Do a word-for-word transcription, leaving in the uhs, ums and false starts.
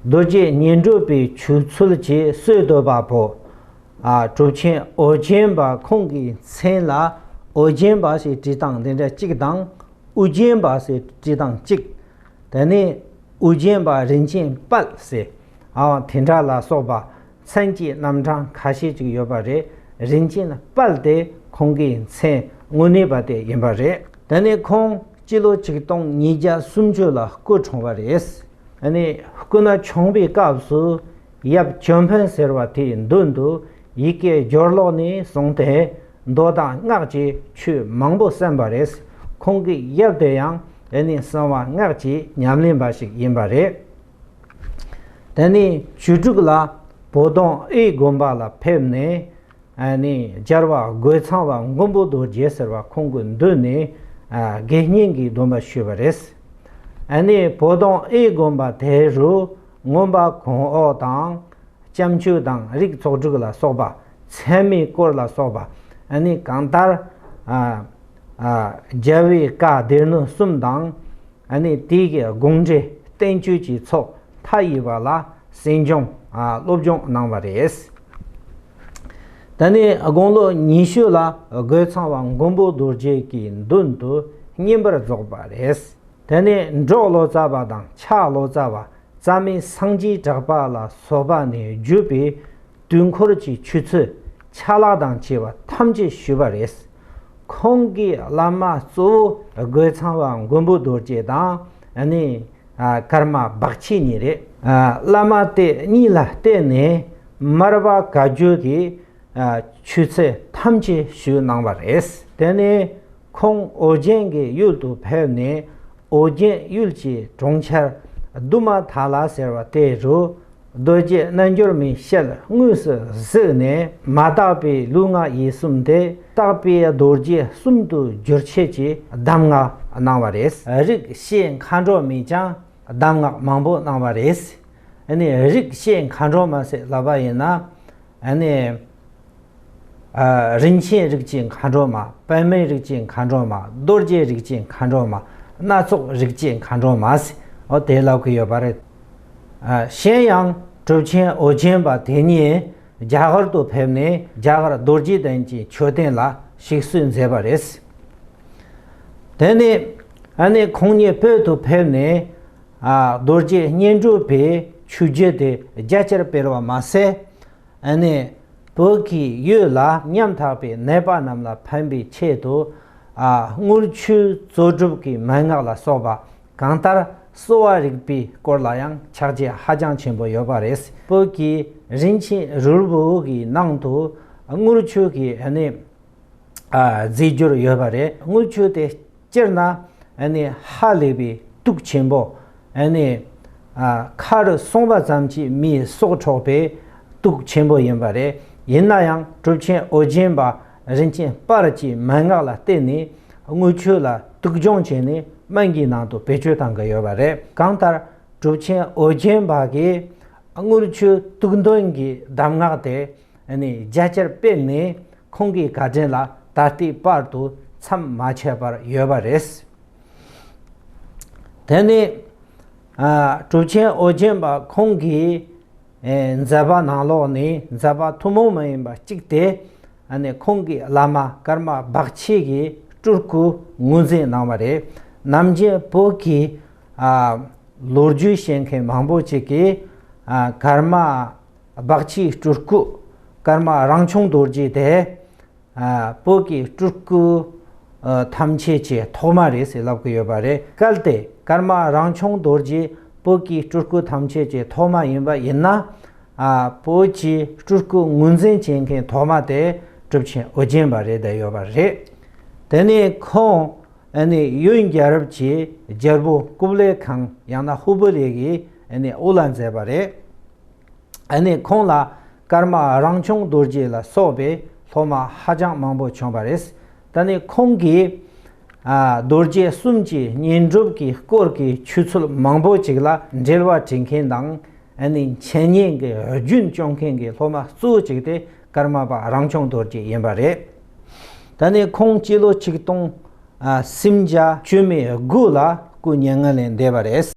རྡོ་རྗེ་བསྙེན་སྒྲུབ་པའི་ཆོས་ཚུལ་གྱི་སྲོལ་གཏོད་པ་པོ། ཨ། གྲུབ་ཆེན་ཨོ་རྒྱན་པ་ཁོང་གི་མཚན་ལ་ཨོ་རྒྱན་པ་ཞེས་བྲིས་སྟངས་འདི་འདྲ་གཅིག་དང་། ཨུ་རྒྱན་པ་ཞེས་བྲིས་སྟངས་གཅིག་དེ་ནས་ཨུ་རྒྱན་པ་རིན་ཆེན་དཔལ་ཟེར། ཨ། དེ་འདྲ་ལ་སོགས་པ་མཚན་གྱི་རྣམ་གྲངས་ཁ་ཤས་ཅིག་ཡོད་པ་རེད། རིན་ཆེན་དཔལ་དེ་ཁོང་གི་མཚན་དངོས་གནས་པ་དེ་ཡིན་པ་རེད། དེ་ནས་ཁོང་སྤྱི་ལོ་ཆིག་སྟོང་ཉིས་བརྒྱ་སུམ་ཅུ་ལ་སྐུ་འཁྲུངས་པ་རེད། ཨ་ནི་སྐུ་ན་ཆུང་པའི་སྐབས་སུ་ཡབ་ཅོན་ཕན་ཟེར་བ་དེའི་མདུན་དུ་ཡི་གེ་སྦྱོར་ཀློག་ནས་བཟུང་སྟེ་མདོ་དང་སྔགས་ཀྱི་ཆོས་མང་པོ་གསན་པ་རེད། ཁོང་གི་ཡབ་དེ་ཡང་ཨ་ནི་གསང་བ་སྔགས་ཀྱི་ཉམས་ལེན་པ་ཞིག་ཡིན་པ་རེད། དེ་ནས་བཅུ་དྲུག་ལ་བོ་དོང་ཨེ་དགོན་པ་ལ་ཕེབས་ནས། ཨ་ནི་རྒྱལ་བ་རྒོད་ཚང་བ་མགོན་པོ་རྡོ་རྗེ་ཟེར་བ་ཁོང་གི་མདུན་ནས། ཨ། དགེ་བསྙེན་གྱི་སྡོམ་པ་ཞུས་པ་རེད། ཨ་ནི་བོ་དོང་ཨེ་དགོན་པ་དེ་རུ་མངོན་པ་གོང་འོག་དང་། སྐྱབས་མཆོད་དང་རིགས་ཚོགས་དྲུག་ལ་སོགས་པ། མཚན་མོའི་སྐོར་ལ་སོགས་པ། ཨ་ནི་གང་ལྟར། ཨ། ཨ། རྒྱལ་བའི་བཀའ་སྡེ་སྣོད་གསུམ་དང་། ཨ་ནི་དེའི་དགོངས་འགྲེལ་བསྟན་བཅོས་ཀྱི་ཚོགས་མཐའ་ཡས་པ་ལ་གསན་སྦྱོང་། ཨ། སློབ་སྦྱོང་གནང་བ་རེད། དེ་ནས་དགུང་ལོ་ཉི་ཤུ་ལ་རྒོད་ཚང་བ་མགོན་པོ་རྡོ་རྗེ་གི་མདུན་དུ་བསྙེན་པར་རྫོགས་པ་རེད། དེ་ནས་འབྲོག་ལོ་ཙཱ་བ་དང་ཕྱག་ལོ་ཙཱ་བ། རྩ་མེད་སངས་རྒྱས་གྲགས་པ་ལ་སོགས་པ་ནས་བརྒྱུད་པའི་དུས་འཁོར་གྱི་ཆོས་ཚུལ་ཆ་ལག་དང་བཅས་པ་ཐམས་ཅད་ཞུས་པ་རེད། ཁོང་གི་བླ་མ་གཙོ་བོ་རྒོད་ཚང་བ་མགོན་པོ་རྡོ་རྗེ་དང་། ཨ་ནི། ཨ། ཀརྨ་བག་ཆེ་གཉིས་རེད། ཨ། བླ་མ་དེ་གཉིས་ལ་བརྟེན་ནས་མར་པ་བཀའ་བརྒྱུད་ཀྱི། ཨ། ཆོས་ཚུལ་ཐམས་ཅད་ཞུས་གནང་བ་རེད། དེ་ནས་ཁོང་ཨོ་རྒྱན་གྱི་ཡུལ་དུ་ཕེབས་ནས། ཨོ་རྒྱན་ཡུལ་གྱི་གྲོང་ཁྱེར་དུ་མ་ཐ་ལ་ཟེར་བ་དེ་རུ་རྡོ་རྗེ་རྣལ་འབྱོར་མའི་ཞལ་དངོས་སུ་གཟིགས་ནས། མ་དག་པའི་ལུས་ངག་ཡིད་གསུམ་དེ་དག་པའི་རྡོ་རྗེ་གསུམ་དུ་བསྒྱུར་བྱེད་ཀྱི་གདམས་ངག་གནང་བ་རེད། རིགས་བཤད་མཁའ་འགྲོ་མས་ཀྱང་གདམས་ངག་མང་པོ་གནང་བ་རེད། ཨ་ནི་རིགས་བཤད་མཁའ་འགྲོ་མ་ཟེར་ལབ་པ་ཡིན་ན། ཨ་ནི། ཨ། རིན་ཆེན་རིགས་ཀྱི་མཁའ་འགྲོ་མ། པདྨའི་རིགས་ཀྱི་མཁའ་འགྲོ་མ། རྡོ་རྗེ་རིགས་ཀྱི་མཁའ་འགྲོ་མ། སྣ་ཚོགས་རིགས་ཀྱི་མཁའ་འགྲོ་མ་ཟེར། འོ་དེ་ལབ་ཀྱི་ཡོད་པ་རེད། ཨ། གཞན་ཡང་གྲུབ་ཆེན་ཨོ་རྒྱན་པ་དེ་ཉིད་རྒྱ་གར་དུ་ཕེབས་ནས་རྒྱ་གར་རྡོ་རྗེ་གདན་གྱི་མཆོད་རྟེན་ལ་ཞིག་གསོས་མཛད་པ་རེད། དེ་ནས་ཨ་ནི་ཁོང་ཉིད་བོད་དུ་ཕེབས་ནས། ཨ། རྡོ་རྗེ་བསྙེན་སྒྲུབ་པའི་ཆོས་བརྒྱུད་དེ་རྒྱ་ཆེར་སྤེལ་བ་མ་ཟད། ཨ་ནི་བོད་ཀྱི་ཡུལ་ལ་ཉམ་ཐག་པའི་ནད་པ་རྣམས་ལ་ཕན་པའི་ཆེད་དུ། ཨ། དངུལ་ཆུའི་བཙོ་སྒྲུབ་ཀྱི་མན་ངག་ལ་སོགས་པ། གང་ལྟར་གསོ་བ་རིག་པའི་སྐོར་ལ་ཡང་ཕྱག་རྗེས་ཧ་ཅང་ཆེན་པོ་ཡོད་པ་རེད། བོད་ཀྱི་རིན་ཆེན་རིལ་བུ་གི་ནང་དུ་དངུལ་ཆུ་གི་ཨ་ནི། ཨ། རྫས་འགྱུར་ཡོད་པ་རེད། དངུལ་ཆུ་དེ་སྐྱུར་ན་ཨ་ནི་ཧ་ལས་པའི་དུག་ཆེན་པོ། ཨ་ནི། ཨ། ཁ་རུ་སོང་བ་ཙམ་གྱིས་མིའི་སྲོག་འཕྲོག་པའི་དུག་ཆེན་པོ་ཡིན་པ་རེད། ཡིན་ན་ཡང་གྲུབ་ཆེན་ཨོ་རྒྱན་པ་རིན་ཆེན་སྤར་གྱི་མན་ངག་ལ་བརྟེན་ནས་དངུལ་ཆུ་ལ་དུག་སྦྱོང་བྱས་ནས་སྨན་གྱི་ནང་དུ་བེད་སྤྱོད་བཏང་གི་ཡོད་པ་རེད། གང་ལྟར་གྲུབ་ཆེན་ཨོ་རྒྱན་པ་གིས་དངུལ་ཆུ་དུག་འདོན་གྱི་གདམས་ངག་དེ། ཨ་ནི་རྒྱ་ཆེར་སྤེལ་ནས་ཁོང་གི་བཀའ་དྲིན་ལ་ད་ལྟའི་བར་དུ་མཚམས་མ་ཆད་པར་ཡོད་པ་རེད། དེ་ནས། ཨ། གྲུབ་ཆེན་ཨོ་རྒྱན་པ་ཁོང་གིས། ཨེ། མཛད་པ་ནང་ལོགས་ནས་མཛད་པ་ཐུན་མོང་མ་ཡིན་པ་གཅིག་སྟེ། ཨ་ནི་ཁོང་གི་བླ་མ་ཀརྨ་བག་ཆེ་གི་སྤྲུལ་སྐུ་ངོས་འཛིན་གནང་བ་རེད། ནམ་རྒྱུན་བོད་ཀྱི། ཨ། ལོ་རྒྱུས་ཤེས་མཁན་མང་པོ་ཅིག་གིས། ཨ། ཀརྨ་བག་ཆེའི་སྤྲུལ་སྐུ་ཀརྨ་རང་བྱུང་རྡོ་རྗེ་དེ། ཨ། བོད་ཀྱི་སྤྲུལ་སྐུ། ཨ། ཐམས་ཅད་ཀྱི་ཐོག་མ་རེད་ཟེར་ལབ་ཀྱི་ཡོད་པ་རེད། གལ་ཏེ་ཀརྨ་རང་བྱུང་རྡོ་རྗེ་བོད་ཀྱི་སྤྲུལ་སྐུ་ཐམས་ཅད་ཀྱི་ཐོག་མ་ཡིན་པ་ཡིན་ན། ཨ། བོད་ཀྱི་སྤྲུལ་སྐུ་ངོས་འཛིན་བྱེད་མཁན་ཐོག་མ་དེ་གྲུབ་ཆེན་ཨོ་རྒྱན་པ་རེད་བསྡད་ཡོད་པ་རེད། དེ་ནས་ཁོང་། ཨ་ནི་ཡོན་རྒྱལ་རབས་ཀྱི་རྒྱལ་པོ་ཀུབ་ལེ་ཁང་ཡང་ན་ཧུ་བུ་ལེ་གིས་ཨ་ནི་དབུ་ལ་མཛད་པ་རེད། ཨ་ནི་ཁོང་ལ་ཀརྨ་རང་བྱུང་རྡོ་རྗེ་ལ་སོགས་པའི་སློབ་མ་ཧ་ཅང་མང་པོ་བྱུང་བ་རེད། ད་ནི་ཁོང་གིས། ཨ། རྡོ་རྗེ་གསུམ་གྱི་བསྙེན་སྒྲུབ་ཀྱི་སྐོར་གྱི་ཆོས་ཚུལ་མང་པོ་ཅིག་ལ་འགྲེལ་བ་བྲིས་མཁན་དང་། ཨ་ནི་འཆད་ཉན་གྱི་རྒྱུན་སྐྱོང་མཁན་གྱི་སློབ་མ་གཙོ་བོ་གཅིག་དེ་ཀརྨ་པ་རང་བྱུང་རྡོ་རྗེ་ཡིན་པ་རེད། ད་ནི་ཁོང་སྤྱི་ལོ་ཆིག་སྟོང་། ཨ། སུམ་བརྒྱ་བཅུ་མེད་དགུ་ལ་སྐུ་མྱ་ངན་ལས་འདས་པ་རེད།